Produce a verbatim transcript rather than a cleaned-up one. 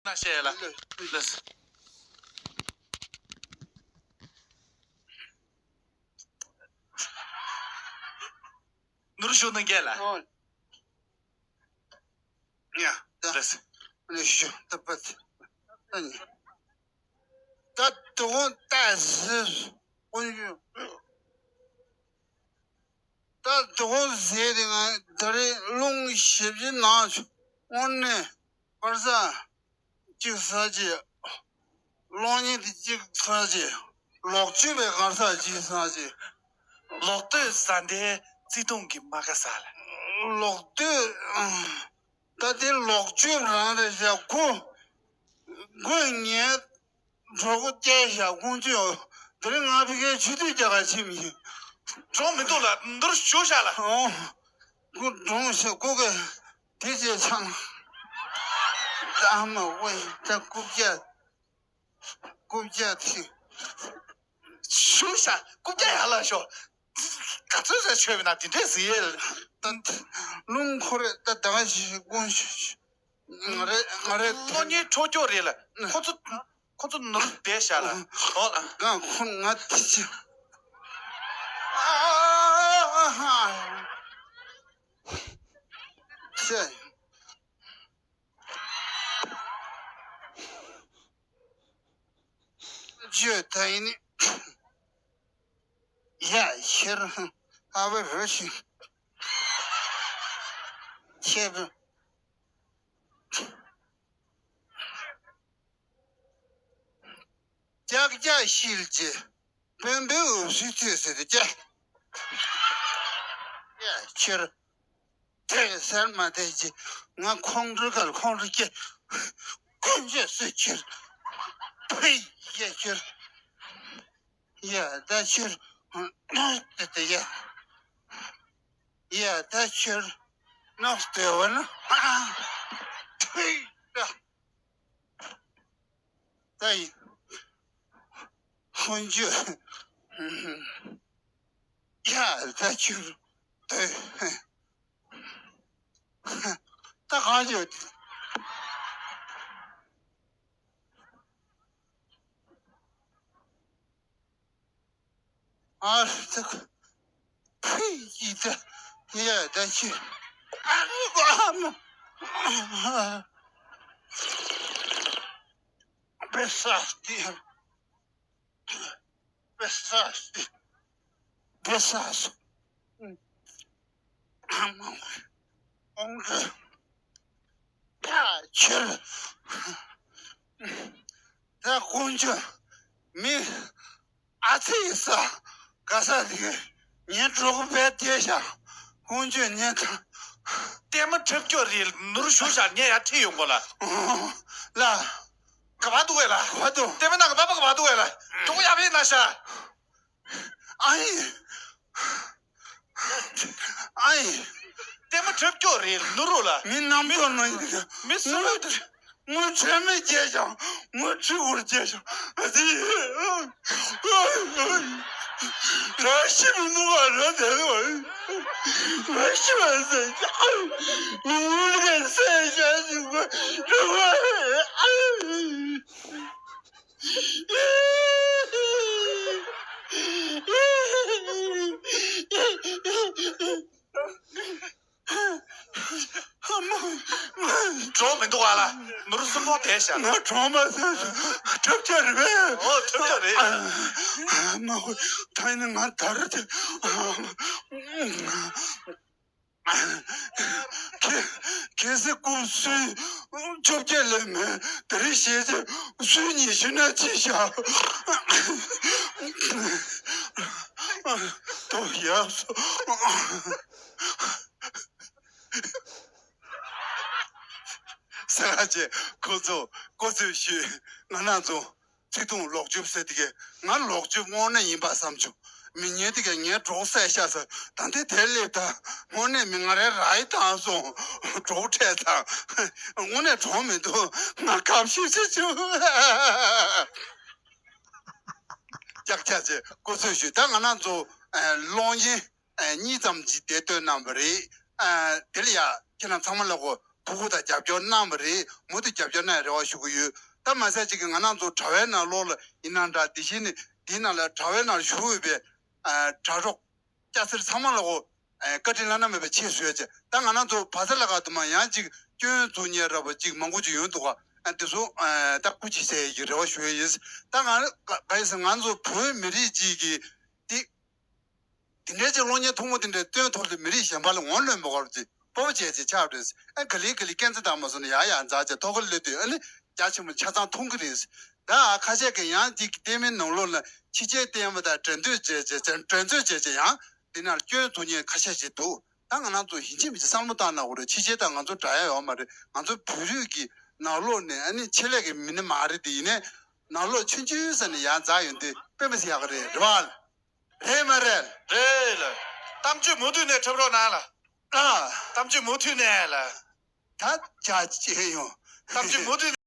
བཤད་ལ། ལགས། ནོར་ཞུ་ནང་རྒྱལ་ལ། ཨོ། ཡ། ལགས། ནོར་ཞུ་ད་པ་ད་ནི། ད་དུང་ད་ཟིར་ཀུན་ཞུ། ད་དུང་ཟེར་དེ་ང་ད་རེས་རླུང་ཞིབ་ཅིག་ནང་ཆུ་དངོས་གནས་པར་ས། གཅིག་ཟ་གཅིག་གློག་བརྙན་དེ་གཅིག་ཟ་གཅིག་ལོག་སྤྱོད་པའི་གང་ཟ་གཅིག་ཟ་གཅིག་ལོག་སྟོད་ཟ་འདྲའི་བརྩེ་དུང་གི་རྨ་ཁ་ཟ་ལ། ལོག་སྟོད། ད་དེ་ལོག་སྤྱོད་རང་རེད་ཤག་ཁོ། ཁོས་ངའི་གྲོགས་པོ་སྐྱེལ་ཤག་ཁོང་ཚོས་དེ་རིང་ང་ཕ་གིའི་ཆུ་ཚོད་རྒྱག་ག་ཕྱིན་མི་ཤེས། གྲོངས་མི་འདུག་ལ་འདུར་ཞུ་ཤག་ལ། ཨོ། ཁོ་གྲོངས་ཤག་ཁོ་གིས། དེ་རྗེས་ཚང་། ཨ་མ་ཝེ་ད་རྐུབ་བཀྱག་རྐུབ་བཀྱག་དེ། ཞུ་ཤ་རྐུབ་བཀྱག་ཡར་ལ་ཤོག་ག་ཚོད་ཟེར་ཆོད་པའི་ན་དེ་འདྲས་ཟེར་ཡས། ད་རླུང་འཁོར་རེད་ད་ད་ག་ཞིག་དགོངས་ཞུ། ང་རེད་ང་རེད། གློག་བརྙན་འཕྲོ་སྐྱོར་རེད་ལ། ཁོ་ཚོ་ཁོ་ཚོ་ནོར་བསྡད་ཤག་ལ། ཨོ་ལ། ང་ཁོ་ང་དེ་ཅི། ཨ་ཧ། ཤེས། བརྗོད་ད་ཡིན་ནི། ཡ་ཤེར་ཨ་བ་རུ་ཤི། ཁྱེད། ཀྱག་ཀྱག་ཤིལ་གྱི། བོན་པོའི་འུབ་སུའི་ཚོད་ཟེར་ཏེ་ཀྱེ། ཡ་ཁྱེར། དེ་ཟེར་མ་དེ་ཀྱི་ང་ཁོང་ཁྲོ་གར་ཁོང་ཁྲོ་སྐྱེ། ཀུན་སྤྱོད་སུ་ཁྱེར། ཕི་ཡ་ཁྱེར། ཡ་ད་ཁྱེར། དེ་དེ་ཡ། ཡ་ད་ཁྱེར། ནོག་སྟེ་བ་ན། ཕི་ཡ། ད་ཡིན། ཧོན་ཅུ། ཡ་ད་ཁྱུར། ད་གང་བྱོས། ཨ་ཙི། ཕི་ཡི་ད་ཡ་ད་ཁྱི། ཨ་རི་ཨ་མ། པེ་ས་སི་ཏི། པེ་ས་སི་ཏི། པེ་ས་སི། ཨ་མ། ཨོང་ཀི། ད་ཁྱེར། ད་དཀོན་མཆོག་མི། ཨ་ཙི་ཡི་ས། ག་ས་དེ་གི་ངའི་གྲོགས་པོ་བས་བལྟས་ཤག་ཀུན་སྤྱོད་ཉན་དང་། ལྟད་མོ་འཁྲབ་སྐྱོ་རེད་ནོར་ཞུ་ཤག་ངས་ཡར་ཁྲིད་ཡོང་གོ་ལ། ལ། ག་པར་འདུག་གས་ལ། ག་པར་འདུག་ལྟད་མོ་ནང་ག་པར་པ་ག་པར་འདུག་གས་ལ། གྲོགས་ཡག་པོ་ཡིན་ན་ཤག་ཨ་ཡི། ཨ་ཡི། ལྟད་མོ་འཁྲབ་སྐྱོ་རེད་ནོར་རོ་ལ། མི་རྣམ་རྟོག་ནང་ཡིན་གི་མི་སུ་ལ། ངོ་ཁྲེལ་མེད་སྐྱེས་ཤིང་ངོ་ཁྲི་འུར་སྐྱེས་ཤིང་། ར་ཤི་མི་ནུ་བ་ར་དེ་ར་ཤི་བ་ཟེར་ངུ་ག་སེ་ཤ་ཞིག་ར་བ། གྲོགས་མི་འདུག་ཨ་ལ། ནོར་སུན་པོ་དེ་བྱ། ང་གྲོགས་མ་ཟེར། ཁྲབ་ཆ་རེད་པས། ཨོ་ཁྲབ་ཆ་རེད། མ་ཧོ་ད་ནི་ང་དར་དེ། གལ་སྲིད་རྐུབ་སུས་བཅོ་བརྒྱད་ལས་མེད་དེ་རིང་ཞེས་ཚེ་སུས་ཉི་ཤུ་ན་ཅི་བྱ། ཏོ་ཡག་སོ། ས་ཆ་ཁོ་ཚོ་ཀོ་ཚོད་ཞུས་ང་རང་ཚོ། བརྩེ་དུང་ལོག་སྤྱོད་ཟེར་དེ་གས་ང་ལོག་སྤྱོད་དངོས་གནས་ཡིན་པ་བསམ་བྱུང་། མི་ངན་དེ་གས་ངའི་གྲོགས་བསད་ཤག་ཟེར་ད་ལྟའི་དེར་སླེབས་ད་དངོས་གནས་མི་ང་རའི་ར་ཡི་བཏང་སོང་། གྲོགས་འཕྲད་ཙང་དངོས་གནས་གྲོགས་མི་འདུག་ང་ཁམས་ཤིག་ཤིག་བྱུང་། ཀྱག་ཀྱག་ཅེས་ཀོ་ཚོད་ཞུས་ད་ང་རང་ཚོ་གློག་བརྙན་གཉིས་ཙམ་ཅིག་དེ་སྟོན་གནང་བ་རེད། དེ་ལ་ཡ་ཁྱེད་རང་ཚང་མ་ལ་གོ་ཕྲུ་གུ་དང་རྒྱབ་སྐྱོར་གནང་བ་རེད། མུ་མཐུད་རྒྱབ་སྐྱོར་གནང་ཡ་རེ་བ་ཞུ་གི་ཡོད། ད་མ་ཟད་ཅིག་གི་ང་རང་ཚོ་དྲ་བའི་ནང་ལོགས་ལ་ཡིན་ན་འདྲ། དེ་བཞིན་ནི་དེའི་ནང་ལ་དྲ་བའི་ནང་ཞུགས་ཡོད་པའི་ཨ་དྲ་གྲོགས་སྐྱ་སེར་ཚང་མ་ལ་གོ་ཨ་བཀའ་དྲིན་བླ་ན་མེད་པའི་ཆེ་ཞུ་ཡ་བྱས། ད་ང་རང་ཚོ་བ་ས་ལ་ག་དུ་མ་ཡང་ཅིག་སྐྱོན་འཛུགས་མཁན་འདྲ་པོ་ཅིག་མང་པོ་ཅིག་ཡོང་འདུག་ག་ཨ་དེ་ཚོ་ཨ་ད་སྐུ་མཁྱེན་ཟེར་ཡ་གི་རེ་བ་ཞུ་ཡ་ཡིན། ད་ང་ག་ག་ཡིན་ཟེར་ང་ཚོ་བོད་མི་རིགས་ཅིག་གི་དེ། དེ་འདྲའི་ཅིག་གློག་བརྙན་ཐུང་ངུ་དེ་འདྲའི་སྟོན་ཐོག་ལ་མི་རིགས་གཞན་པ་ལ་ངོ་ལོན་མ་དགོས་པ་ཅིག་སྤོབས་པ་བྱས་ཅིག་ཆགས་རེད། ཨ་ག་ལེ་ག་ལེ་སྐས་འཛེག་བཏང་མ་སོང་ན་ཡག་ཡག་འཛེགས་བྱས་ཐོག་ཁར་སླེབས་དུས་ཨ་ནི་རྒྱ་ཆེན་པོ་ཆ་ཚང་མཐོང་གི་རེད། ད་ཁ་ཤས་ཀྱིས་ཡང་ཅིག་བལྟས་མིན་ནང་ལོགས་ལ་ཕྱི་རྒྱལ་བསྟན་པ་དང་འགྲན་བསྡུར་བྱས་བྱས་བྱས་འགྲན་རྩོད་བྱས་བྱས་ཡང་དེ་ནང་སྐྱོན་འཛུགས་མཁན་ཁ་ཤས་ཤིག་འདུག་ད་ང་རང་ཚོ་ཡིན་གཅིག་མིན་གཅིག་བསམ་བློ་བཏང་ན་འོ་རེད། ཕྱི་རྒྱལ་དང་ང་ཚོ་འདྲ་ཡ་ཡོད་མ་རེད། ང་ཚོ་བོད་རིགས་ཀྱི་ནང་ལོགས་ནས་ཨ་ནི་ཆེད་ལས་ཀྱི་མི་སྣ་མ་རེད་དེ། ཡིན་ནའི་ནང་ལོགས་ཆུང་ཆུང་ས་ནས་ཡར་འཛེགས་ཡོང་དུས་དཔེ་མི་སྲིད་ཡག་གི་རེད། རེད་བ། རེད་མ་རེད། རེད་ལ། གཏམ་རྒྱུད་མུ་མཐུད་ནས་འཁྲབ་རོགས་གནང་ལ། ཨ། གཏམ་རྒྱུད་མུ་མཐུད་ནས་ལ། ད་ཅག་ཅེས་ཡོང་། གཏམ་རྒྱུད་མུ་མཐུད།